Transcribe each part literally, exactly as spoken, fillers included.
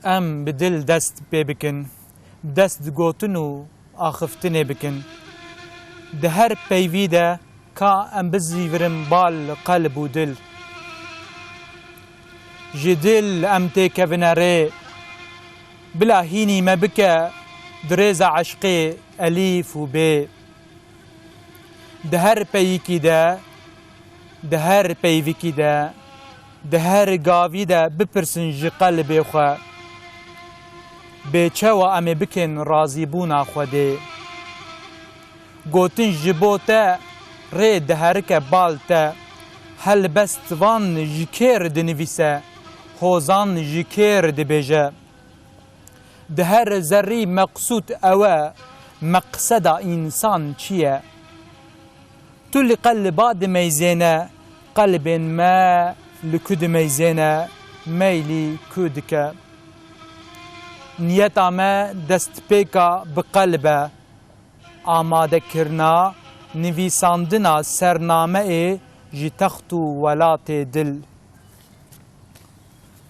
Em bi dil dest pê bikin, bi dest gotin û axiftinê bikin. Di her peyvî de ka em bizîvirin bal qelb û dil. Ji dil em têkevine rê, bila hînî me bike di rêza eşqê elîf û bê. Di her peyikî de, di her peyvikî de, di her gavî de bipirsin ji qelbê xwe, bê çawa em ê bikin razîbûna Xwedê. Gotin ji bo te rê diherike bal te, helbest van ji kêr dinivîse, hozan ji kêr dibêje. Di her zerrî meqsûd ew e, meqseda însan çi ye? Tu li qelba dimeyzêne, qelbên me li ku dimeyzêne, meylî ku dike? Niyeta me destpêka bi qelb e, amadekirina nivîsandina sernameyê ji text û welatê dil.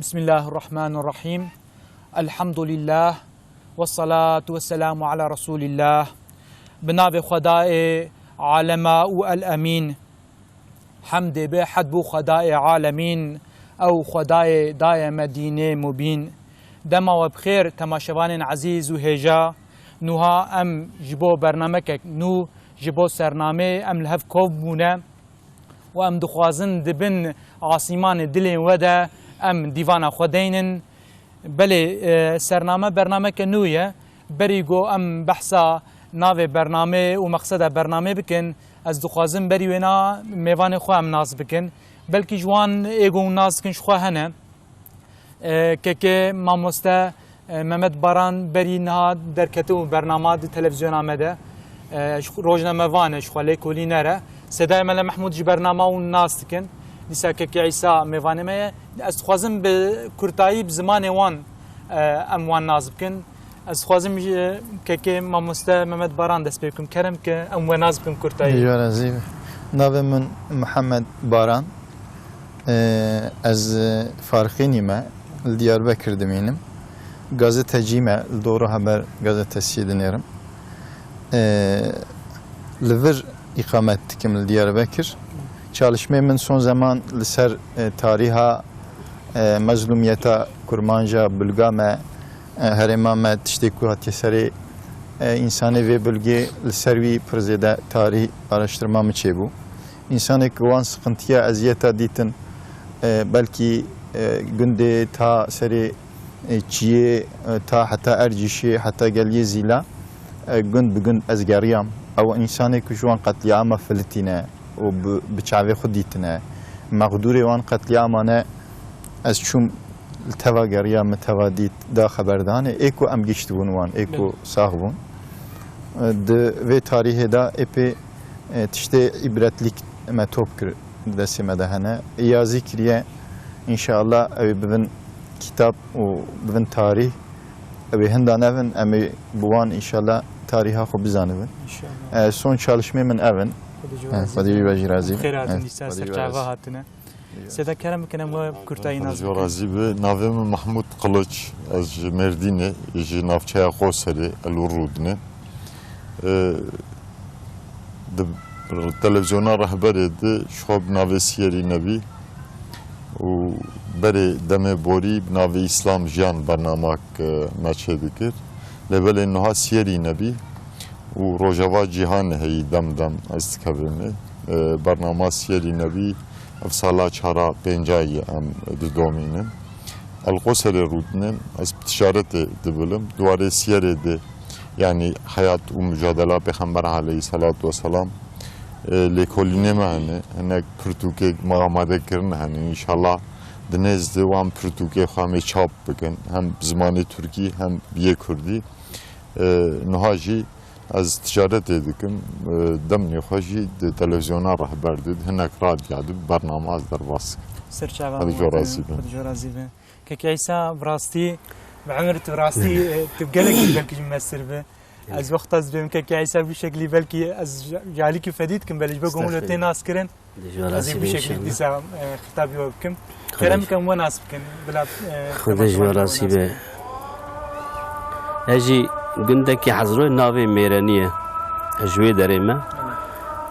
Bismillahirrahmanirrahîm. Elhamdulillah. Vessalatu vesselamu ala Resulillah. Bi navê Xwedayê Alema û El Emîn. Hemdê bê hed bo Xwedayê Alemîn. Ew Xwedayê daye me dînê mubîn. Dema we bi xêr, temaşevanên ezîz û hêja. Nuha em ji bo bernamekek nû, ji bo sernamê em li hev kov bûne. Û em dixwazin di bin asîmanê dilên we de em dîvana xwe deynin. Belê, e, sername bernameke nû ye. Berî ku em behsa navê bernamê û meqseda bernamê bikin, ez dixwazim berî wêna mêvanê xwe em nas bikin. Belkî ji wan ê ku hûn nas dikin ji xwe hene. E, kekê mamoste, e, Mehmet Baran berî niha derketibû bernama di televîzyona me de. E, ji xwe, rojnamevan e, ji xwe lêkolîner e. Sedayê Mele Mehmûd ji bernama hûn nas dikin. Dîsa kekê Îsa mêvanê me ye. Ez dixwazim bi kurtayî bi zimanê wan, e, em wan nas bikin. Ez dixwazim ji kekê mamoste Mehmet Baran dest pê bikim. Kerem ke em we nas bikin kurtayî. Ji we razî be. Navê min Mihemed Baran. Ee, ez, e, Farqînî me, li Diyarbekir dimînim. Gazetecî me, li Doğru Haber gazetesiyê dinêrim. Ee, li vir îqamet dikim li Diyarbekir. Çalışmê min son zeman li ser, e, tarîha, e, mezlûmiyeta Kurmanca, bulga me, e, herêma me, tiştê ku hatiye serê, e, însanê vê bulgê, li ser wî pir zêde tarîh araştirma min çêbû. Însanê ku wan siqintiya, eziyeta dîtin, e, belkî, e, gundê ta serê, e, çiyê, e, ta heta Ercîşê, heta Geliyê Zîla, e, gund bi gund ez geriyam. Ew însanê ku ji wan qetlîama filitîne û bi, bi çavê xwe dîtine, mexdûrê wan qetlîama ne, ez çûm li teva geriya, min teva dît, da xeberdanê, ê ku em gihiştibûn wan, ê ku Belê. sax bûn. E, di vê tarîhê de ê pê E, tiştê îbretlîk me top kir, di destê me de hene. Yazî kiriye, înşallah ew ê bibin kitab û bibin tarîh. Ew ê hinda nevin, em ê bi wan înşallah tarîha xwe bizanibin. İnşallah. E, son çalışmê min ev in. Xwedê ji we E, razî Xwedê be. ji we jî razî be. Xêr hatin E, dîsa Xwedê ji we serçava razî. hatine. Seda, kerem bikin em we bi kurtayî nas bikin. Ji we razî be. Navê min Mahmûd Qiliç. Ez ji Mêrdînê, ji navçeya Qoserê, li wir rûdinê. E, di televizyona Rehberê de ji xwe bi navê Siyerî Nebî û berê demê borî bi navê Îslam Jiyan bernamak, e, me çêdikir. Lê belê niha Siyerî Nebî û Rojava Cîhanê heyî dem dem ez dikevimê. E, bernama Siyerî Nebî ev sala çara pênca ye em didomînin. El Qoserê rûdinin, ez bi ticaretê dibilim. Di warê Siyerê de, yanî heyat û mucadela Pêxember aleyhisselatu vesselam, e, lêkolînê me hene. Hinek pirtûkê me amade kirine hene. Înşallah di nêz de wan pirtûkê xwe em ê çap bikin. Hem bi zimanê tirkî hem bi yê kurdî. E, niha jî Ez ticaretê dikim, e, demê xwe jî di televizyona Rehber de, di hinek radya de bernama ez derbas dikim. Serçava Xwedê ji we razî be. Xwedê ji we razî be. Kekê Îsa, bi rastî, bi emir tu rastî, e, tu gelekî belkî ji me sir be. Ez wexta ez dibêm Kekê Îsa bi şeklî belkî ez ja-, jalîkî fedî dikim, belê ji bo ku hûn tê nas kirin. Xwedê ji we razî be înşallah. Ez ê bi şeklî dîsa, e, xitabî we bikim. Xwedê Kerem bikin we nas bikin. Bila, e, Xwedê ji we razî be. Ez jî gundekî Hezroyê navê Mêrenî ye. Ez ji wê derê me.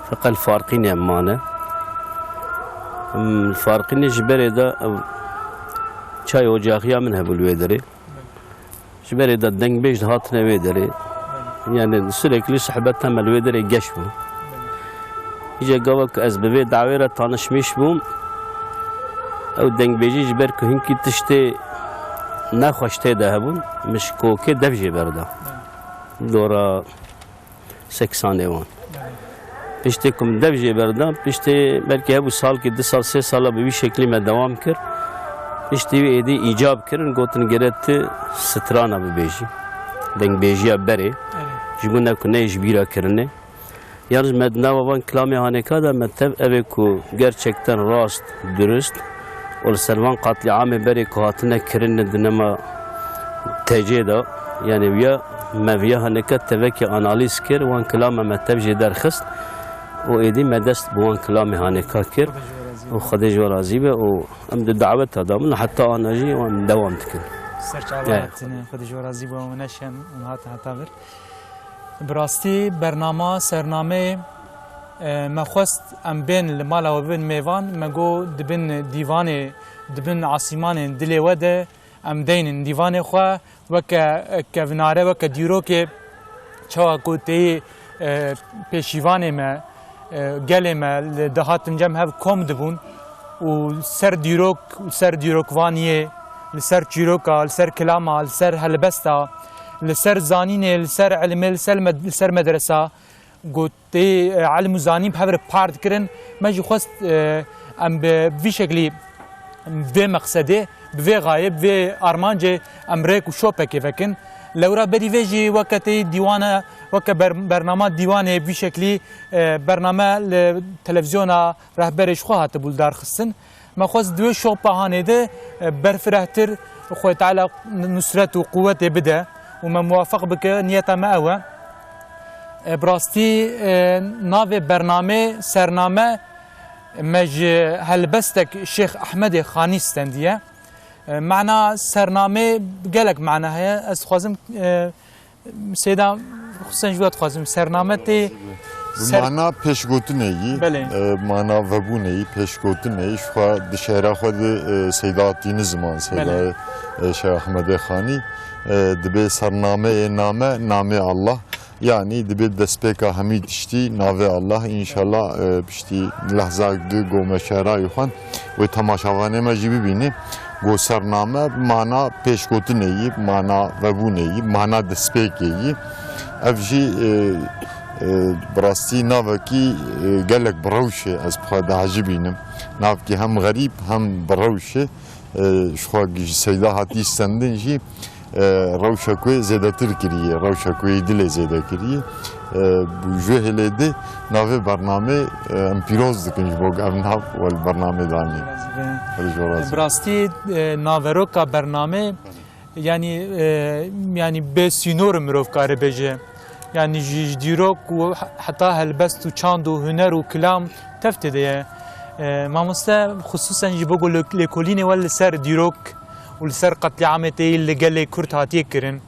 Feqet li Farqînê em mane. Em, li Farqînê ji berê de, ev, çay ocaxiya min hebû li wê derê. Ji berê de dengbêj dihatine wê derê. Yani sürekli sohbeta me li wê derê geş bû. Îca gava ku ez bi vê dawê re tanişmîş bûm, ew dengbêjî ji ber ku hinkî tiştê nexweş tê de hebûn, min ji kokê dev jê berda. Dora seksanê wan. Piştê ku min dev jê berda, piştê belkî hebû salkî, du sal, sê sala bi vî şeklî me dewam kir. Piştî wî êdî îcab kirin, gotin gere tu strana bibêjî. Dengbêjiya berê. Evet. Ji bo ne ku neyê ji bîra kirinê. Yalnız me di nava van kilamê hanêka de me tev evê ku gerçekten rast, durust û li ser van qatliamê berê ku hatine kirin di nema T C de, yani viya me viya hanêka tevekê analîz kir, van kilama me tev jê derxist û êdî me dest bi wan kilamê hanêka kir û Xwedê ji we razî be û em di daweta de min heta ana jî wan dewam dikin. Serçava Evet. hatine, Xwedê ji we razî be û neşen û hatin heta vir. Bi rastî bernama, sernameyê, e, me xwest em bên li mala we bibin mêvan, me got dibin dîvanê, dibin asîmanên dilê we de em deynin dîvanê xwe, weke, e, kevnare, weke dîrokê, çawa ku têyî, e, pêşîvanê me, e, gelê me li dihatin cem hev kom dibûn û li ser dîrok, li ser dîrokvaniyê, li ser çîroka, li ser kilama, li ser helbesta, li ser zanînê, li ser ilmê, li ser med-, li ser medresa, ku tê, e, ilm û zanîn bi hev re par dikirin. Me jî xwest, e, em bi vî şeklî, bi vê meqsedê, bi vê xayê, bi vê armancê em rêk û şopekê vekin. Lewra berî vê jî weke tê dîwana, weke ber-, bernama dîwanê bi vî şeklî, e, bername li televîzyona rehberê ji xwe hatibû lidarxistin. Me xwest di wê şopa hanê de, e, berfirehtir Xwedê Teala nusret û quwetê bide û me muwafeq bike, niyeta me ew e. E, bi rastî, e, navê bernamê, sername, me ji helbestek Şêx Ehmedê Xanî stendiye. E, mana sernamê gelek mana heye. Ez dixwazim, e, Seyda Husên ji we dixwazim, sername tê Bi ser- mana pêşgotinê yî, Belê. e, mana vebûnê yî, pêşgotinê yî, ji xwe di şehra xwe de, e, Seyda Tîni ziman, Seyda, Belê. e, Şêx Ehmedê Xanî, e, dibê sernameyê name, namê Allah. Yanî dibê destpêka hemî tiştî navê Allah. Înşallah, e, piştî lehzak di gome şehra yî xwe wê temaşevanê me jî bibîne. Go sername mana pêşgotinê yî, mana vebûnê yî, mana destpêkê yî. Ev jî, e, e, bi rastî navekî, e, gelek bi rewş e, ez bi xwe diecibînim. Navkî hem xerîb hem bi rewş e. E, ji xwe ji Seyda hatî stendin jî, e, rewşa ku zêdetir kiriye, rewşa ku yê dilê zêde kiriye. E, ji wê hêlê de navê bernamê, e, em pîroz dikin ji bo ev nav we li bernamê danî. Hadi ji we razî. Bi rastî, e, naveroka bernamê, yanî, e, yanî bê sînor mirov kare bêje. Yanî ji, ji dîrok û he-, heta helbest û çand û huner û kilam tev tê de ye. E, mamoste, xisûsen ji bo ku lê-, lêkolînê we li ser dîrok û li ser qetlîamê tê li gelê Kurd hatiye kirin.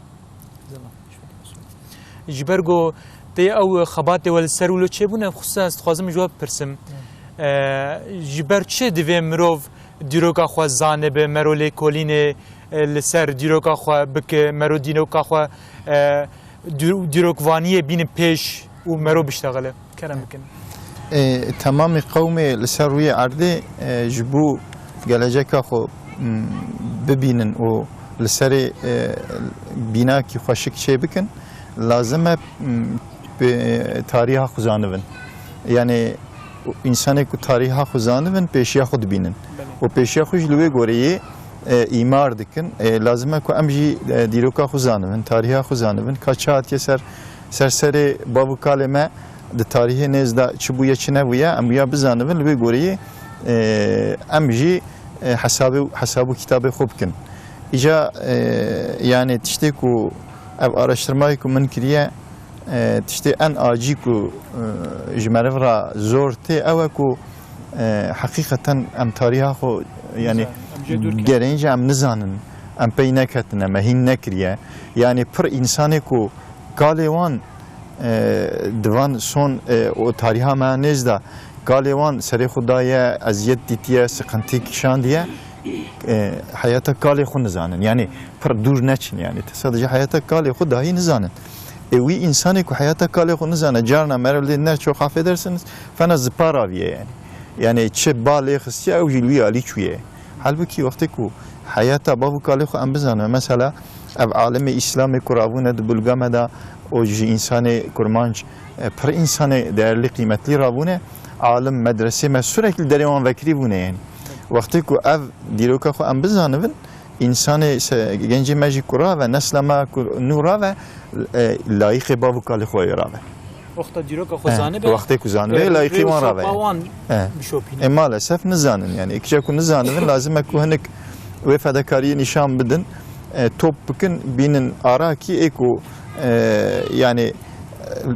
Ji ber ku tê ew xebatê we li ser wilo çêbûne, xisûsen ez dixwazim ji we bipirsim. E, ji ber çi divê mirov dîroka xwe zanibe, mero lêkolînê, e, li ser dîroka xwe bike, mero dîroka xwe, e, dî-, dîrokvaniyê bînin pêş û mero biştexile. Kerem bikin. E, temamê qewmê li ser rûyê erdê, e, ji bo geleceka xwe, m, bibînin û li serê, e, bînakî xweşik çêbikin, lazim e, m, bi tarîha xwe zanibin. Yanî, însanê ku tarîha xwe zanibin, pêşiya xwe dibînin. Belê. Û pêşiya xwe jî li wê goreyê, e, îmar dikin. E, lazim e ku em jî, e, dîroka xwe zanibin, tarîha xwe zanibin. Ka çi hatiye ser, ser serê bav û kalê me di tarîhê nêz de çi bûye, çi nebûye, em wiya bizanibin. Li wê goreyê, e, em jî, e, hesabê, hesab û kitabê xwe bikin. Îca, e, yanî tiştê ku ev araştirmayê ku min kiriye, e, tiştê en acî ku, e, ji meriv re zor tê, ew e ku, e, heqîqeten em tarîha xwe, yanî Nizan, em jê dûr ketin. Gerên jî em nizanin, em pey neketine, me hîn nekiriye. Yanî pir însanê ku kalê wan, e, di van son, e, û tariha me nêz de kalê wan serê xwe daye, eziyet dîtiye, siqintî kişandiye, e, heyata kalê xwe nizanin. Yanî pir dûr neçin, yanî te sadece heyata kalê xwe dahî nizanin. E, wî însanê ku heyata kalê xwe nizane, carna meriv lê ne çok affedersiniz, fena zipa raviye yanî. Yanî çi ba lê xistiye, ew jî li wî alî çûye. Halbukî wextê ku heyata bav û kalê xwe em bizanin, mesela ev alimê Îslamê ku rabûne di bulga me de, û ji însanê kurmanc, e, pir însanê değerli, qîmetlî rabûne, alim, medresê me sürekli derê wan vekirî bûne yanî. Wextê ku ev dîroka xwe em bizanibin, însanê se-, gencê me jî ku rave, nesla me ku nû rave, e, layîqê bav û kalê xwe wê rave. Wexta dîroka xwe Eh, zanibe, wextê ku zanibe, eh, layîqî rê û wan rave. Sopa wan Eh. bişopîne. E, maalesef nizanin yanî. Îkçe ku nizanibin, lazim e ku hinek wê fedekariyê nîşan bidin, e, top bikin, bînin arakî ê ku, e, yanî, e,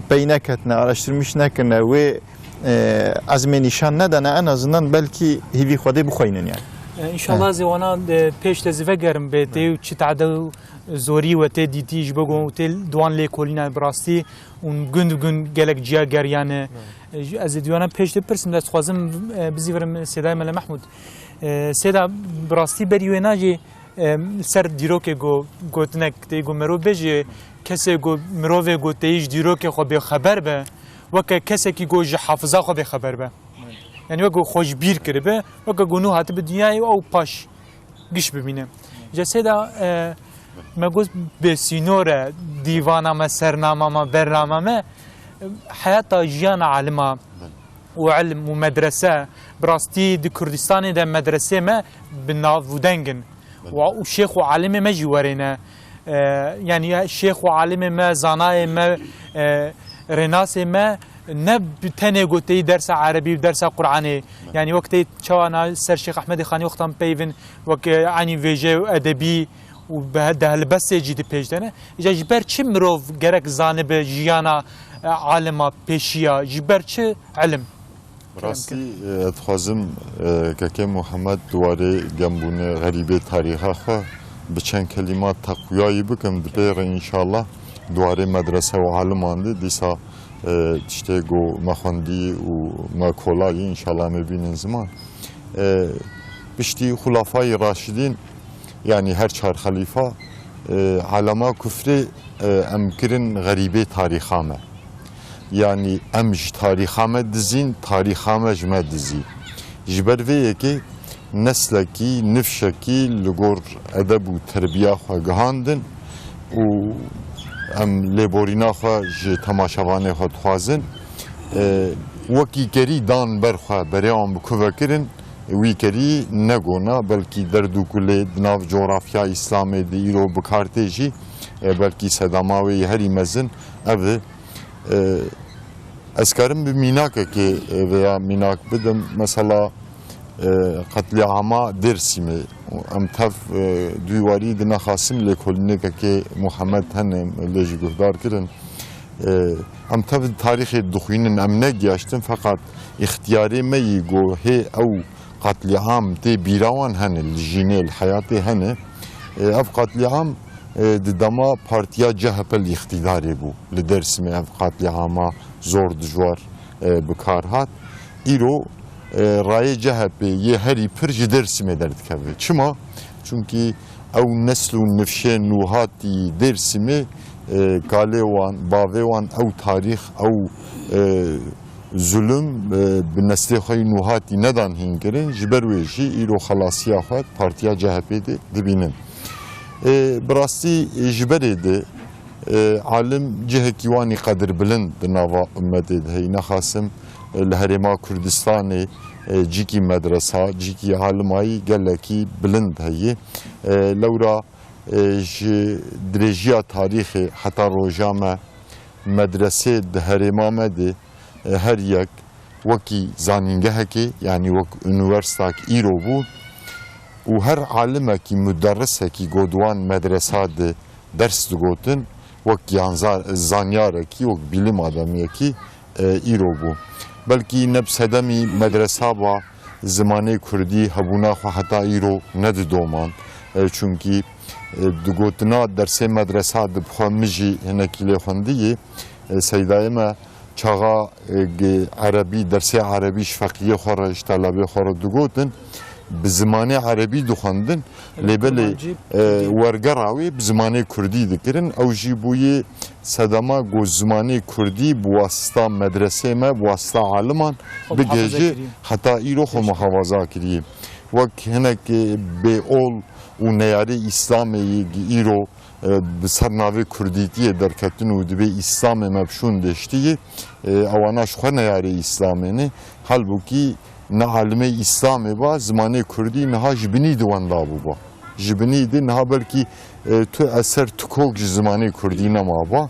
pey neketine, araştirmiş nekirine, wê, e, ezmê nîşan nedane, en azından belkî hîvî Xwedê bixweynin yanî. E, înşallah Eh. zê wana, e, pêş de zî vegerim bê tê û çi tade û zorî we tê dîtî, ji bo ku tê di wan lêkolîna bi rastî û gund bi gund gelek ciya geriyane. E, ji, ez ê dîwana pêş de pirsim, ez dixwazim, e, bizîvirim Sêdayê Mele Mehmûd. E, Sêda, bi rastî berî wêna jî, e, li ser dîrokê go-, gotinek tê, go merov bêje, kesê go, mirovê go têyî ji dîrokê xwe bêxeber be, weke kesekî go ji hafiza xwe bêxeber be. Yanî weke xwe ji bîr kiribe, weke go nû hatibe dinyayê û ew paş giş bimîne. Ji Sêda, e, me got bêsînor e, dîvana me, sernama me, bernama me, e, heyata jiyana alima û ilm û medrese, bi rastî di Kurdistanê de medresê me bi nav û deng in. Belê. Wa û şêx û alimê me jî werê ne. E, yanî ya şêx û alimê me, zanayê me, e, rênasê me ne bi tenê goteyî dersa erebî û dersa Qur'anê. Belê. Yanî wek tê çawa na ser Şêx Ehmedê Xanî wextan peyvin wek, e, eynî vêje û edebî û bi he-, di helbestê jî di pêş de ne. Îca ji ber çi mirov gerek zanibe jiyana, e, alima pêşiya, ji ber çi ilim? Bi rastî, e, ez dixwazim, e, kekê Muhammed di warê genbûnê xerîbê tarîxa xwe bi çend kelîma teqwiyayî bikim. Di pê re înşallah di warê medrese û aliman de dîsa, e, tiştê ku me xwendî û me kolayî înşallah em ê bînin ziman. E, piştî Xulafayî Raşidîn, yanî her çar xelîfa, e, alema kufrê, e, em kirin xerîbê tarîxa me. Yanî em ji tarîxa me dizîn, tarîxa me ji me dizî. Ji ber vê yekê neslekî, nifşekî li gor edeb û terbiya xwe gihandin û em lêborîna xwe ji temaşevanê xwe dixwazin. E, wekî kerî dan ber xwe, berê wan bi ku vekirin, wî kerî negona, belkî derd û kulê di nav cografya Îslamê de îro bi kar tê jî, e, belkî sedama wê yê herî mezin ev e. E, ez karim bi mînakekê, e, vêya mînak bidim. Mesela, e, qetlîama Dêrsimê. Em tev, e, duywarî di nexasim lêkolînekekê Muhammed hene, lê jî guhdar kirin. E, em tev tarîxê dixwînin, em negiyaştin, feqat îxtiyarê me yî ku hê ew qetlîam tê bîra wan hene, li jînê, li heyatê hene. E, ev qetlîam, e, di dema partiya C H P li îqtîdarê bû. Li Dêrsimê ev qetlîama zor dijwar, e, bi kar hat. Îro, e, rayê C H P yê herî pir ji Dêrsimê derdikeve. Çima? Çunkî ew nesl û nifşên nûhatî Dêrsimê, e, kalê wan, bavê wan ew tarîx, ew, e, zulm, e, bi neslê xwe yî nûhatî nedan hînkirin, ji ber wê jî îro xelasiya xwe partiya C H P de dibînin. E, bi rastî ji berê de, e, alim cihekî wanî qedirbilind di nava ummetê de heyî. Nexasim, e, li herêma Kurdistanê, e, cîkî medresa, cîkî alimayî gelekî bilind heyî. E, lewra, e, ji dirêjiya tarîxê heta roja me medresê di herêma me de, e, her yek wekî zanîngehekê, yanî wek unîversîtak îro bû û her alimekî, muderrisekî ku di wan medresa de ders digotin, wek yanzar-, zanyarekî, wek bilim adamiyekî, e, îro bû. Belkî ne bi sedemî medresa ba, zimanê kurdî hebûna xwe heta îro nedidoman. E, çunkî E, di gotina dersê medresa di bi xwe min jî hinekî lê xwendiyê. E, Seydayê me çaxa, e, gi erebî, dersê erebî ji feqiyê xwe re, ji telebê xwe re digotin, bi zimanê erebî dixwendin. Lê belê, e, wergera wê bi zimanê kurdî dikirin. Ew jî bûye sedema ku zimanê kurdî bi wasita medresê me, bi wasita aliman bigihêje, heta îro xwe muhafaza kiriye. Wek hinek, e, bêol û neyarê Îslamê yê îro, e, bi ser navê kurdîtiyê derketin û dibê Îslamê me bi şûn deştiyê, e, ewana ji xwe neyarê Îslamê ne. Halbûkî ne alimê Îslamê ba, zimanê kurdî niha ji binî di wenda bûba. Ji binî di niha belkî, e, tu eser, tu kok ji zimanê kurdî nemaba.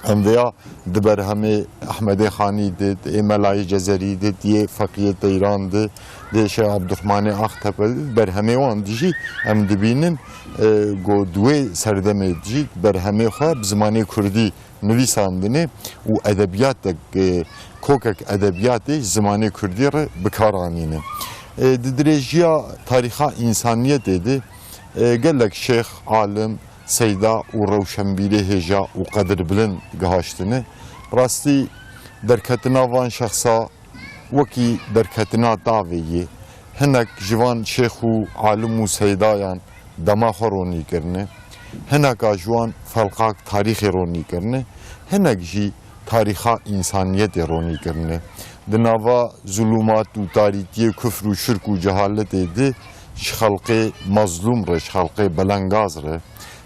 Em vêya di berhemê Ehmedê Xanî di, di ê Melayê Cezerî di, di yê Feqiyê Teyran di, di yê Şêx Ebdurrahmanê Axtepe di, di berhemê wan di jî em dibînin, e, ku di wê serdemê de jî berhemê xwe bi zimanê kurdî nivîsandine û edebiyatek, e, kokek edebiyatê ji zimanê kurdî re bi kar anîne. E, di dirêjiya tarîxa însaniyetê de, e, gelek şêx, alim, seyda û rewşenbîrê hêja û qedirbilind gihaştine. Bi rastî derketina van şexsa wekî derketina tavê ye. Hinek ji van şêx û alim û seydayan dema xwe ronî kirine. Hineka ji wan felqak tarîxê ronî kirine. Hinek jî tarîxa însaniyetê ronî kirine. Di nava zulûmat û tarîtiyê, kufr û şirk û cehaletê de ji xelqê mezlûm re, ji xelqê belengaz re,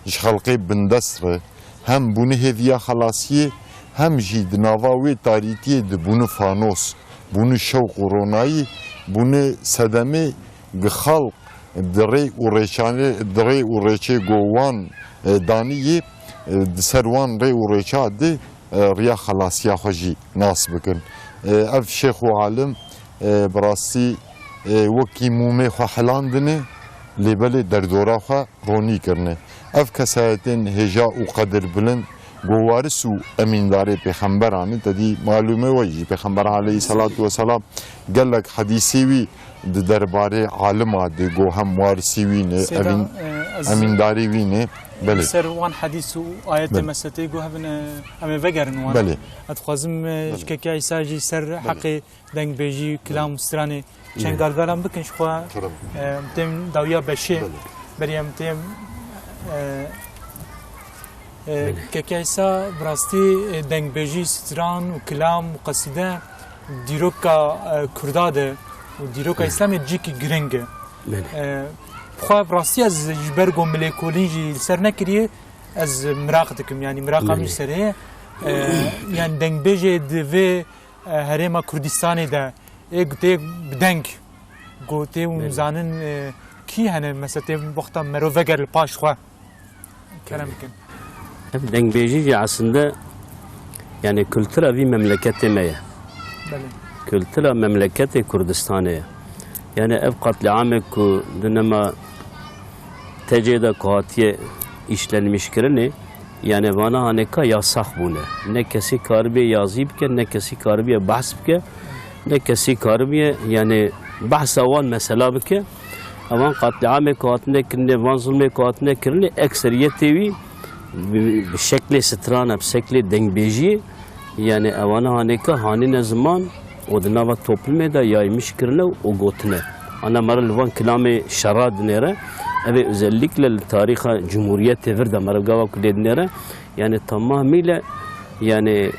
ji xelqê bindest re hem bûne hêviya xelasiyê, hem jî di nava wê tarîtiyê de bûne fanos, bûne şewq û ronayî, bûne sedemê gi xelq di rê û rêçanê, di rê û rêçê ku wan, e, daniyê, e, di ser wan rê û rêça de, e, riya xelasiya xwe jî nas bikin. E, ev şêx û alim, e, bi rastî, e, wekî mûmê xwe helandine, lê belê derdora xwe ronî kirine. Ev kesayetên hêja û qedirbilind ku waris û emîndarê pêxemberan in, te dî malûm e we jî pêxember aleyhisselatu vesselam gelek hedîsê wî di derbarê alima de ku hem warisî wî ne, Seyda, emîn-, e, ez emîndarê wî ne. Belê. Ser wan hedîs û ayetê Belê. Mesetê ku hebin, e, em ê vegerin wan. Belê. Ez dixwazim, e, Belê. Ji kekê Îsa jî ser Belê. Heqê dengbêjî, kilam û stranê çend Belê. Galgalan bikin ji xwe, Kerem. E, em tên dawiya beşê. Belê. Berî em tên, e, e, Belê. Kekê Îsa bi rastî, e, dengbêjî, stran û kilam û qesîde dîroka, e, Kurda de û dîroka Belê. Îslamê cîkî giring e. Belê. E, bi xwe bi rastî ez ji ber ku milêkolîn jî li ser nekiriye, ez miraq dikim, yanî miraqa min Belê. Ji ser heye. E, yanî dengbêjê di vê, e, herêma Kurdistanê de ê gotê bi deng gotê û Belê. Nizanin, e, kî hene, mesela tê wexta mero veger li paş xwe. Kerem bikin. Ev dengbêjî jî aslında, yani, kultura vî memleketê me ye. Belê. Kultura memleketê Kurdistanê ye. Yani, ev qatliamê ku di nema T C'ê de ku hatiye işlenmiş kirinê, yani, vana haneka yasax bûne. Ne kesî karibe yazî bike, ne kesî karibe behs bike, ne kesî karibe, yani, behsa wan mesela bike. Evan qatliamê ku hatine kirinê, van zulmê ku hatine kirinê, ekseriyetê wî bi, bi şeklê strana, bi şeklê dengbêjiyê, yani ewana haneka hanîne ziman û di nava toplumê de yaymış kirine û gotine. Ana mera li van kilamê şera dinêre, ev ê özellikle li tarîxa Cumhuriyetê vir de mera gava ku lê dinêre, yani tamamîle, yani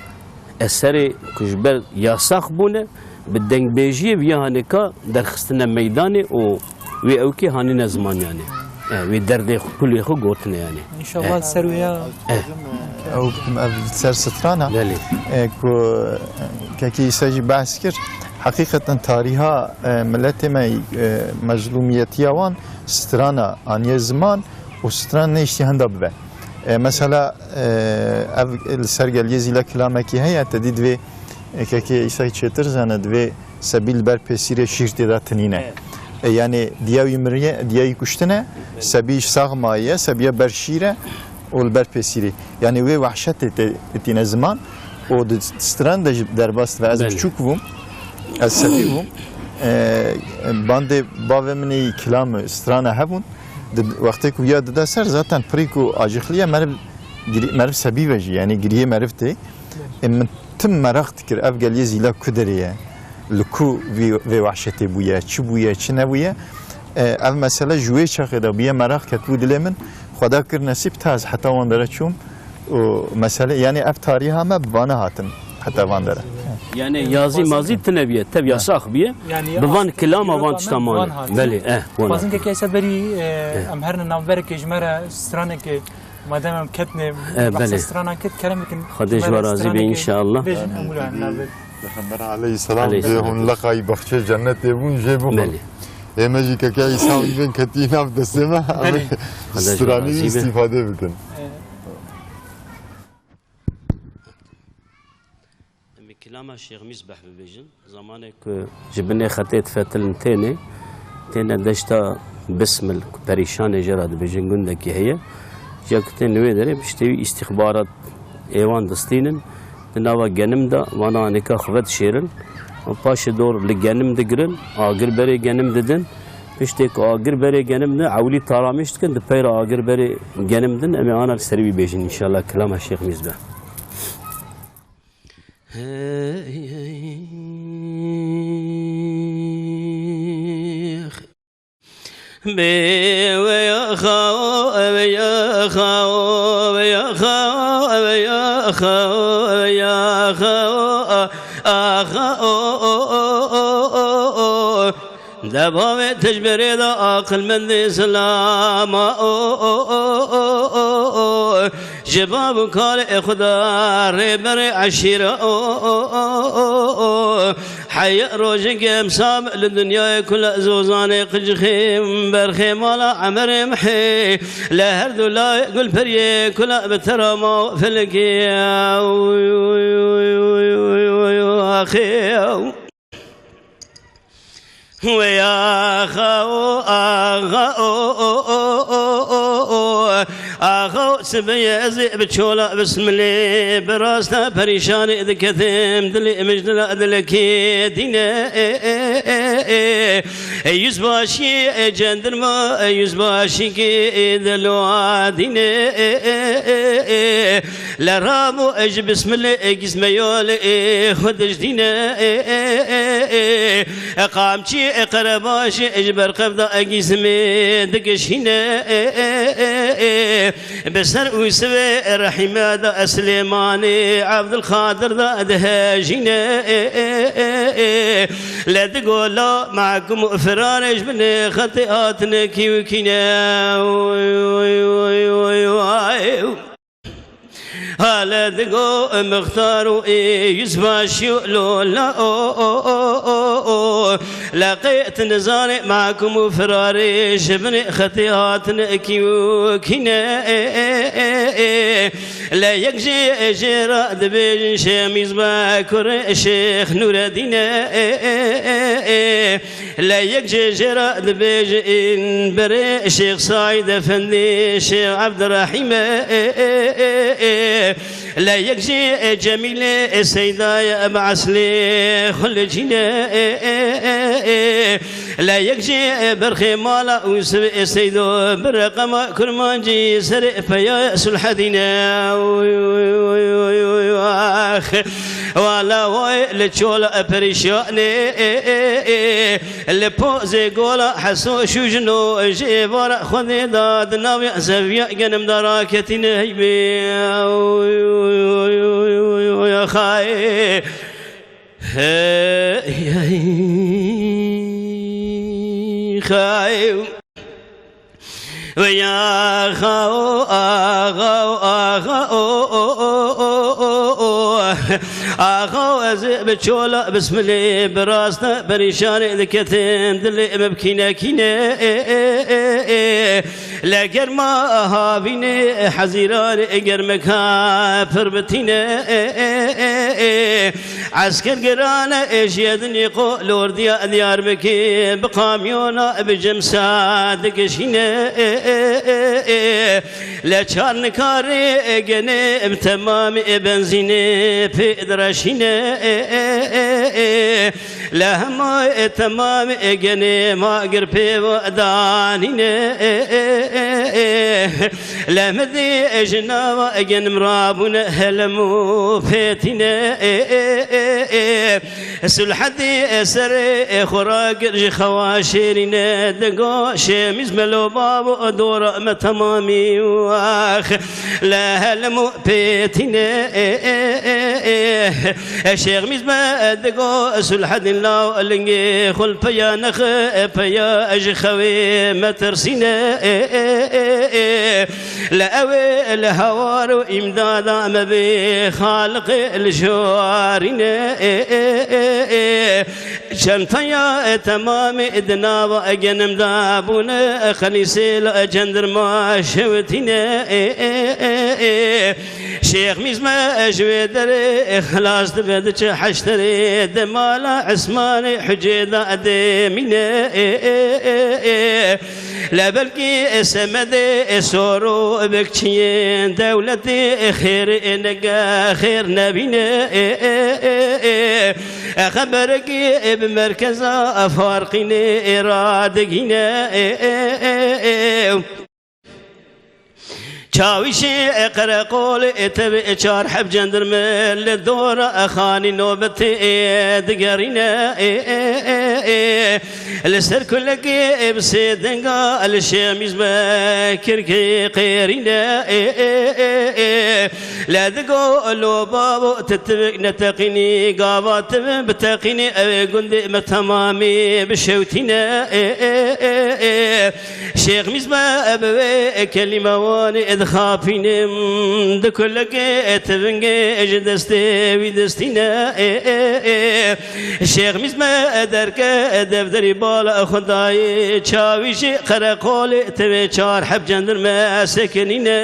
eserê ku ji ber yasax bûne, bi dengbêjiyê bi ya haneka derxistine meydanê û wê ewkê hanîne ziman yani. E, wê derdê xwe, kulê xwe gotine yani. İnşallah E. ser wê ya. E. Ew, ev ser strana. Belê. E, ku, e, kekî Îsa jî behs kir. Heqîqeten tarîha, e, miletê me, e, mezlûmiyetiya wan strana aniye ziman û stran nehiştiye henda bibe. E, mesela, e, ev li ser geliyê Zîla kilamekî heye, te dî divê, e, kekê Îsay çêtir zane, divê sebî li ber pêsîrê şîr tê de tinîne. Evet. E, yani diya wî miriye, diya wî kuştine, Evet. sebî sax maye, sebiye ber şîr e û li ber pêsîrê. Yani wê wehşetê te tîne ziman û di stran de jî derbas dibe. Ez Belê. Biçûk bûm, ez sebî bûm. E, bandê bavê min ê kilam strana hebûn. Di wextê ku ya dide ser, zaten pirî ku acixliye meriv girî-, meriv sebî ve jî, yanî giriyê meriv tê. Ê, min tim meraq dikir, ev geliyê Zîla ku derê ye? Li ku vî, vê wehşetê bûye? Çi bûye, çi nebûye? Ê, ev mesele ji wê çaxê de bûye meraq ketibû dilê min. Xweda kir nesîb, ta ez heta wan dere çûm. Û mesele, yanî ev tarîha me bi vana hatin heta van dere. Yani yazî mazî tine biye, tev yasax biye. Yani bi van kilama van tişta mane. Belê, eh, wan hatin. Xwazin ke keyse berî, eh, em herine navbereke ji me re straneke, madem em ketne, eh, bahsa belê, strana ket, kerem bikin. Xwedê ji we razî be înşallah. Bêjin, em wilo em navber. Peyxember aleyhisselam dê hûn leqayî baxçê cennetê bûn, jê bixwin. Belê. Ê me jî keke Îsa û îvên ketî nav destê me, em stranî îstîfade bikin. Em ê kilama Şêx Mîzbeh bibêjin. Zamanê ku ji binê xetê difetilin têne, têne deşta Bismil ku perîşanê jê re dibêjin, gundekî heye. Ciya ku tên li wê derê piştê wî îstîxbarat êwan distînin. Di nava genim de vana nêka xwe vedişêrin. Û paşê dor li genim digirin, agir berê genim didin. Piştê ku agir berê genim din, ewilî taramêş dikin, di pey re agir berê genim din, em ê ana li serî wî bêjin înşallah kilama Şêx Mîzbeh. Bê we ya xawo, we ya xawo, we ya xawo, we ya xawo, we ya xawo, we ya xawo, axa, o, o, o. De bavê tijberê de aqilmendê zilama, o, o, o. Ji bav û kalê xwe de rêberê eşîra, o, o, o, o, o. Heya rojekê em sab li dinyayê kula zozanê qicixê berxê mala emerê mihê. Li her du layê gulperiyê kula bi terama felekê. Axê. Wey axa o, axa o, o, o, o, o, o. Axa o, sibê ez ê bi çola bismilê, bi rasta perîşanê diketim, dilê min ji dila dilekê dîne, e, e, e, e. E, yüzbaşî, e, cendirma, e, yüzbaşî ki, e, delo dîne, e, e, e, e. Le ramo, e, ji bismilê, e, gizme yolê, e, xwe dijdîne, e, e, e, e. E, qamçî, e, qerebaşê, e, ji ber qevda, e, gîzimê digişîne, e, e, e, e. Bi ser û sivê, e, rehîme da, e, Silêmanê, Evdilqadir da, e, dihejîne, e, e, e, e. Le di gola, mahkum û firarê ji binê xetê hatine kî û kîne. Oy, oy, oy, oy, oy. Hale digo mixtar û ê yüzbaşî û lola o, o, o, o. Leqê tu nizanê mahkum û firarê ji binê xetê hatin kî û kîne, e, e, e, e. Le yek jê jê re dibêjin Şêx Mîzbe kurê Şêx Nûredîne, e, e, e, e. Le yek jê jê re dibêjin berê Şêx Saîd Efendî, Şêx Evdirehîm e, e, e, e, e. Le yek jê, e, Cemîlê, e, Seyda ye, em eslê xwe li cîn e, e, e, e, e. Le yek jê, e, berxê mala Ûsif, e, Seydo, bi reqema Kurmancî, serê peya Sulhedîn e. Oy, oy, oy, oy, oy, ax. Wala vay li çola perîşanê, e, e, e, li pozê gola Heso şûjino, ji êvara Xwedê da di navê zeviya genim da raketîne heybê. Oy, oy, oy, oy, oy, oy, xayê. Hey, hey, xayê. Ve ya axa o, axa o, axa o, o, o, o, o, o. Axa o, ez ê bi çola bismilê, bi rasta perîşanê diketim, dilê min bi kîne kîne, e, e, e, e. Le germa havînê, hezîranê germeka pir bitîne, e, e, e, e. Esker girane, e, jiyedinî qo lordiya Diyarbekir, bi kamyona, bi cimsa digişîne, e, e, e, e. لە چار نکارێ گەنێ، ئەم تەمامێ بەنزینێ پێ دڕەشینێ. لە هەمای تەمامێ گەنێ، ما گر پێ دانینێ. لە مدێ ژناوە گەنم ڕابوونە هەلم و پێتینێ. سولحەدی سەرێ خۆراگر ژی خەوا شێرینێ، دەگۆ شێمیز مەلۆ باب و دۆڕە مە تەمامی واخ لە هەلم و پێتینێ. شێخ میز مە دەگۆ سولحەدین لاو لنگێ خول پەیا نەخ پەیا ژی خەوێ مەترسینێ. لە ئەوێ لە هەوار و ئیمدادا مەبێ خالقێ لە ژوارینێ. چەند پەیا تەمامێ دناوە گەنمدا بوونە، خەلیسێ لە جەندرما شەوتینێ. شێخ میزمە ژوێ دەرێ خلاص دبێ دچە حەشتەرێ، دەمالا عسمانێ حجێدا دێمینێ. لە بەلکی سەمەدێ سۆرۆ بکچیێن دەولەتێ خێر نەگە خێر نەبینێ. خەبەرەکی بە مەرکەزا فارقینێ ڕادگینێ. چاویشی قەرەقۆڵ تەبێ چار حەب جەندرمە لە دۆرە خانی نۆبەتێ دگەڕینە. لە سەر کولەکێ بسێ دەنگا لە شێمیز بە کرکێ قێرینە. لە دگۆ لۆ باو تتبک نەتەقینی گاوا تبن بتەقینی ئەوێ گوندێ مە تەمامی بشەوتینە. شێخ میز مە بەوێ کەلیمە وانێ دخاپینم دکولەکێ تبنگێ ژ دەستێ وی دەستینە. شێخ میز مە دەرکە دەفتەری باڵە خودایی چاویشی قەرەقۆڵێ تەوێ چار حەب جەندرمە سەکنینە.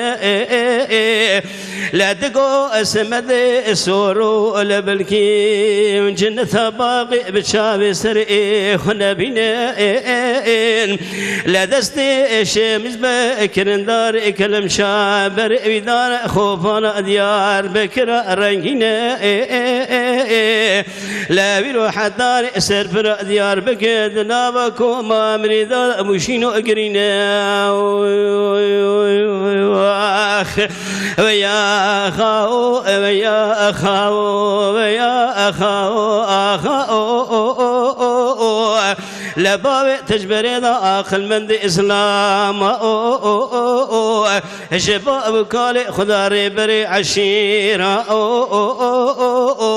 لە دگۆ سەمەدێ سۆرۆ لە بلکی جنتا باقی بچاوێ سەر ئێ خو نەبینێ. لە دەستێ شێمیز بە کرندار کەلم شابەر ئەویدار خۆپانە دیار بکرە ڕەنگینە. لە ویرۆ حەدار سەرپرە دیار بکرد ناوە کۆما مریدا موشین و گرینە. وەیا خاو، وەیا خاو، وەیا خاو، ئاخا ئۆ ئۆ ئۆ ئۆ ئۆ. لە باوێ تەجبەرێدا ئاقلمەندی ئیسلام ئۆ ئۆ ئۆ ئۆ. Ji bo ew kalê Xuda rêberê eşîra. O, o, o, o, o.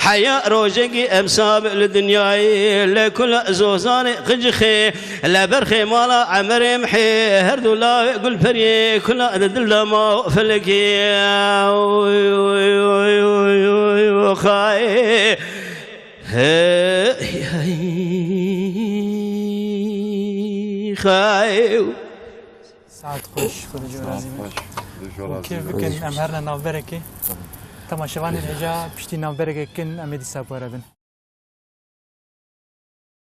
Heya rojekî em sabe li dinyayê, li kula zozanê qicixê, li ber xêmala emerê mihê, her du lawê gulperiyê, kula di dil de ma û felekê. Oy, oy, oy, oy, oy, oy, xayê. Hey, hey, xayê. Saet xweş, Xwedê ji we razî be. Saet xweş, Xwedê ji we razî be. Kêf bikin, em herine navberekê. Tamam. Temaşevanên hêja piştî navberekê kin, em ê dîsa bi we re bin.